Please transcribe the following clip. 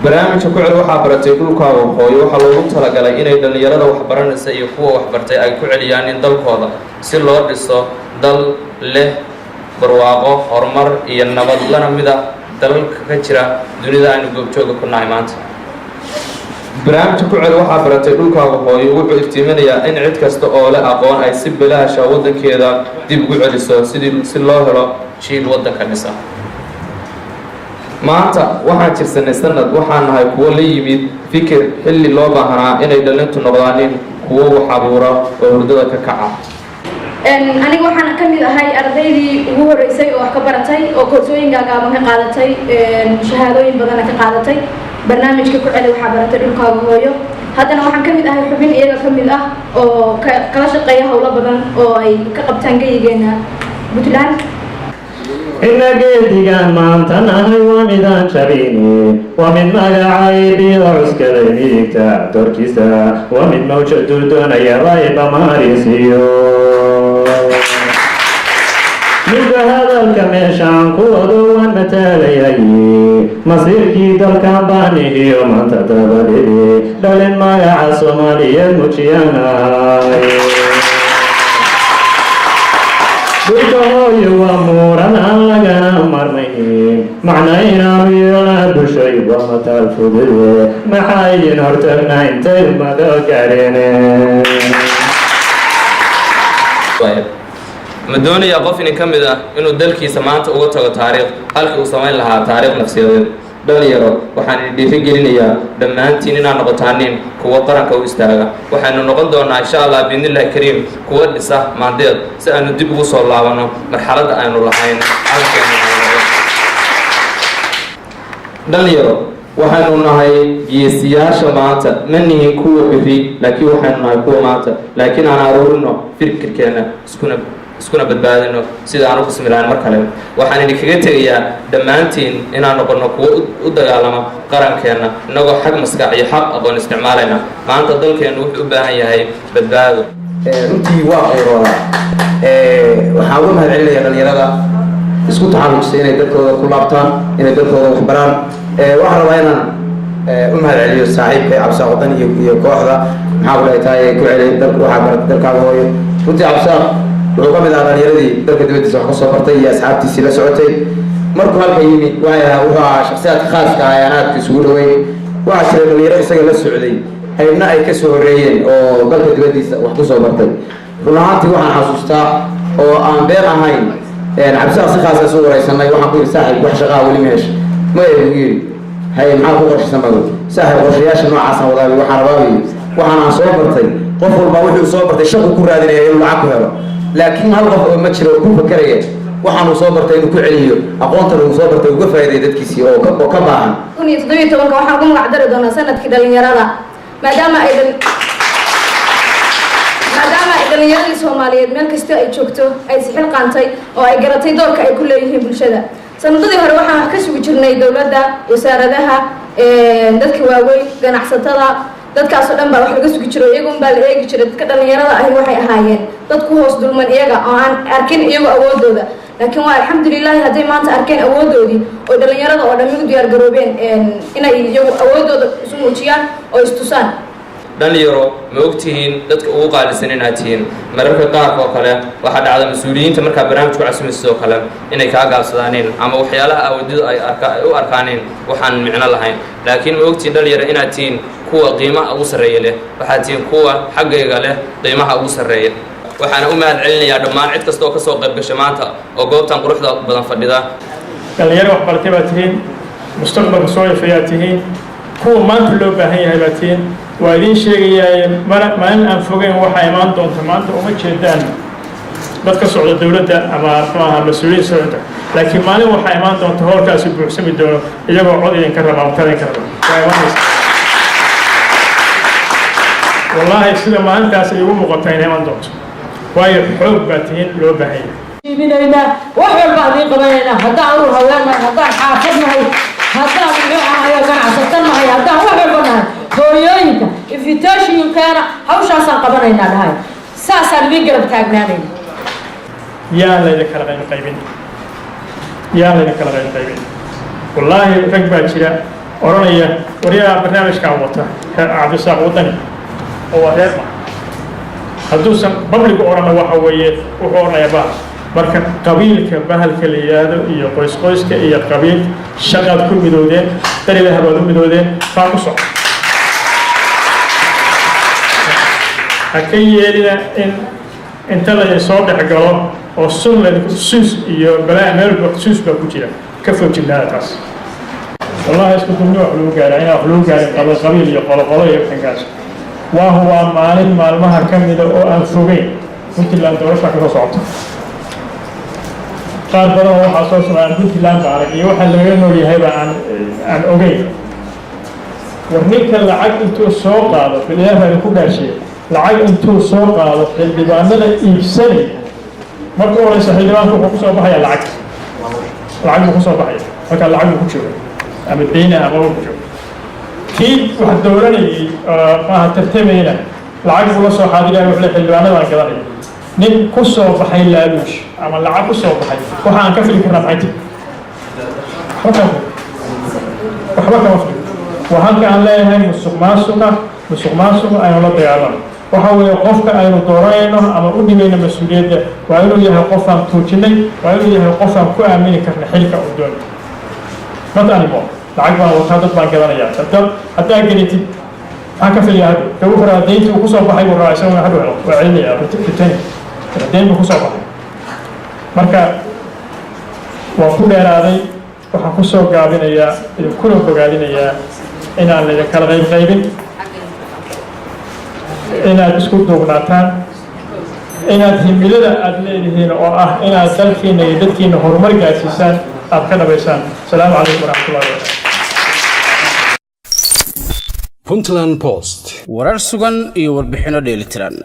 Barnaamijka Ku Celi Waxaa Baratay Dhulkaaga Hooyo waxaa loogu talagalay inay dhallinyarada waxbaranaysa iyo kuwa waxbartay ay ku celiyaan in dalkooda si loo dhiso dal leh barwaaqo, horumar iyo nabad, lana mid ah dalalka ka jira dunida aynu goobjooga ku nahay maanta. Barnaamijka Ku Celi Waxaa Baratay Dhulkaaga Hooyo wuxuu iftiiminayaa in cid kasta oo leh aqoon ay si bilaasha waddankeeda dib ugu celiso sidii si loo helo jiil waddanka dhisa. Maanta waxaan jirsanay sanad. Waxaan nahay kuwo la yimid fikir xilli loo baahanaa inay dhalintu noqdaanin kuwo wax abuura oo hurdada ka kaca. Aniga waxaan ka mid ahay ardaydii ugu horeysay oo wax ka baratay oo koorsooyin gaagaaban ka qaadatay, shahaadooyin badanna ka qaadatay barnaamijka Ku Celi Waxaa Baratay Dhulkaaga Hooyo. Haddana waxaan ka mid ahay xubin iyaga ka mid ah oo kala shaqeeya howlo badan oo ay ka qabtaan geyigeena Puntland. Ina geedigaan maanta nahay waa midaan jabine, waa mid magacay biyo cuskaday midigta doorkiisa, waa mid mawja duldoonaya layba maarisiyo. Midda hadalka meeshaan ku wado waan mataalayay, masiirkii dalkan baanihiyo maanta dabadhidi dhalin magaca Soomaaliyeed muujiyanahay. Dhulka hooyo waa muuran aan lagana marmayn, macna inaanu yeelaa bulshay waa mataal fudude. Maxaa idin hortagnaa intay ummado gaadheen? Ma doonayaa qof idin ka mid ah inuu dalkiisa maanta uga tago taariikh halkii uu samayn lahaa taariikh nafsiyadeed? Dhalinyaro, waxaan idin dhiirigelinayaa dhammaantiin inaad noqotaanin kuwa qaranka u istaaga. Waxaynu noqon doonaa, insha Allah, biidnillahi kariim, kuwa dhisa maandeed si aynu dib ugu soo laabanno marxaladda aynu lahayn calankeenu. Dhalinyaro, waxaynu nahay geesiyaasha maanta. Ma nihin kuwa beri, laakiin waxaynu nahay kuwa maanta. Laakiin aan aruurino fikirkeena, iskuna badbaadino sida aan u qismi lahayn. Mar kale waxaan idinkaga tegayaa dhammaantiin inaan noqonno kuwo u dagaalama qarankeenna, innagoo xag maskax iyo xaq aqoon isticmaalayna. Maanta dalkeennu wuxuu u baahan yahay badbaado. Runtii waa qayroodaa. Waxaan uga mahad celinaya dhalinyarada isku taxallujisay inay dalkooda ku laabtaan, inay dalkooda wax baraan. Waxaan rabaa inaan u mahad celiyo saaxiibkay Cabsaaq Wadan iyo kooxda, maxaa ku dhahay tahay, Ku Celi Dalka Waxaa Baratay Dalkaaga Hooyo. Runtii Cabsaaq wuxuu ka mid ahaa dhalinyaradii dalka dibaddiisa wax ka soo bartay iyo asxaabtiisii la socotay. Markuu halka yimi waxay ahaa, wuxuu ahaa shaksiyaadka khaaska ah ee aan aadka isugu dhaweyn. Waxaa jiray dhalinyaro isaga la socday, haybna ay ka soo horreeyeen oo dalka dibaddiisa wax ku soo bartay. Run ahaantii waxaan xasuustaa oo aan been ahayn, Cabsaaq si khaasa isu waraysanay. Waxaan ku yidhi, "Saaxib, wax shaqaa weli ma hesha?" "Maya," buu yidhi. "Hay, maxaa ku qorshaysan?" Baa "Saaxib, qorshayaasha noocaasaan wadaabi. Waxaan rabaabi waxaan aan soo bartay. Qof walba wuxuu soo bartay shaqu ku raadinaya inuu lacag ku helo, laakiin hal qof oo ma jiro ku fakeraya waxaanuu soo bartay inuu ku celiyo aqoontan uu soo bartay, uga faa'iiday dadkiisii oo ka baahan." 2017-ka waxaan ugu magac dari doonaa sanadkii dhalinyarada, maadaama ay dhalinyaradii Soomaaliyeed meel kasta ay joogto ay sixil qaantay oo ay garatay doorka ay ku leeyihiin bulshada. Sanadadii hore waxaan wax ka sugi jirnay dowladda, wasaaradaha, dadka waaweyn, ganacsatada. Dadkaasoo dhan baa wax laga sugi jiro, iyaga unbaa la eegi jiray. Dadka dhalinyarada ahi waxay ahaayeen dad ku hoos dulman iyaga oo aan arkin iyagu awoodooda. Laakiin waa alxamdulilahi hadday maanta arkeen awoodoodii oo dhalinyarada oo dhammi u diyaar garoobeen inay iyagu awoodooda isu muujiyaan oo istusaan. Dhalinyaro, ma ogtihiin dadka ugu qaalisan inaad tihiin? Mararka qaarka oo kale waxaa dhacda mas-uuliyiinta markaa barnaamij ku casumaysid oo kale inay kaa gaabsadaaneen ama waxyaalaha awoodadu ay arka ay u arkaaneen waxaan micno lahayn. Laakiin ma ogtihiin, dhalinyaro, inaad tihiin kuwa qiimaha ugu sarreeya leh? Waxaad tihiin kuwa xaggayga leh qiimaha ugu sarreeya. Waxaana u mahad celinayaa dhammaan cid kasta oo kasoo qayb gasha maanta oo goobtan quruxda badan fadhida. Dhalinyaro waxbaratay baad tihiin, mustaqbalka soo ifayaa tihiin, kuwa maanta loo baahan yahay baad tihiin. Waa idiin sheegayaa, maalin aan fogeyn waxaa imaan doonta. Maanta uma jeedaan dad ka socda dowladda ama muxuu ahaa mas-uuliyiin socda, laakiin maalin waxaa imaan doonta hoolkaasi buuxsami doono iyagoo cod idinka raba ama tala idinka raba. Waa imaanaysa, wallaahi. Sida maalintaas ay ugu muuqata inay imaan doonto, waayo xoog baa tihiin loo baahan yahay. Iibinaynaa, wax walba adiin qabanaynaa. Haddaan urur haween nahay, haddaan xaafad nahay, haddaan muxuu ahayo ganacsato nahay, haddaan wax walba nahay, hooyooyinka invitationkeena hawshaasaan qabanaynaa dhahay, saasaan idin garab taagnaanayna. Yaan laydin kala qayb qaybin, yaan laydin kala qayb qaybin. Wallaahi rag baa jira. Odhanaya waryaha barnaamijkan wata, Cabdisaaq Wadani, oo waa reer ma hadduusan public-gu odhanna, waxa weeye wuxuu odhanayaa bahal. Marka qabiilka bahalka la yidhaahdo iyo qoys qoyska iyo qabiil, shaqaad ku midoodeen, dar Ilaah baad u midoodeen, baa ku soco. Ha ka yeelina in inta laydin soo dhex galo oo sun laydinku suus iyo balaa meel suus baa ku jira. Ka foojignaada taas. Wallahi, isku duubni wax lagu gaaraa, inaan wax lagu gaarin qabiil qabiil iyo qolo qolo iyo waxankaas. Waa maalin maalmaha ka mida oo aan fogeyn, Puntland doorasha kasoo socota. Qaar badan oo waxaa soo socda aan Puntland ba arag iyo waxa laga nool yahayba aan ogeyn. War ninka lacag intuu soo qaado, bal Ilaah baa idinku dhaashiye, lacag intuu soo qaado xildhibaanada iibsanaya. Marka u horeysa xildhibaanku wuxuu kusoo baxaya lacag, lacag buu kusoo baxaya. Markaa lacag buu ku jooga ama deyna amaba ku jooga. Kii wax dooranayay, maaha tartamayna, lacag buu la soo xaadiraya, wuxuu le xildhibaanadaan gadanaya. Nin ku soo baxay laaluush ama lacag ku soo baxay, waxa aan ka fili karnaa maxay tahay? Waxba kama fili. Waa halka aan leeyahay musuq maasuqa, musuq maasuqa aynu la dagaalano. Waxa weeye qofka aynu dooranayno ama u dhibayno mas-uuliyadda waa inuu yahay qof aan tuujinay, waa inuu yahay qof aan ku aamini karna xilka uu doonayo, not anymore lacag baan wataa, dad baan gadanaya. Haddaa gelatid, maxaan ka filaya hadhow? De wuxuu rabaa deyntii uu kusoo baxay buu rabaa isaguna hadhow helo, waa celinaya, return deyn buu kusoo baxay. Marka waan ku dheeraaday. Waxaan kusoo gaabinayaa, idinkuna bogaadinayaa inaan laydin kala qayb qaybin, inaad isku duubnaataan, inaad himilada aada leedihiin oo ah inaad dalkiina iyo dadkiina horumar gaadsiisaan aad ka dhabaysaan. Asalaamu calaykum waraxmatullahi wabarakatu. Puntland Post. Warar sugan iyo warbixinno dheelitiran.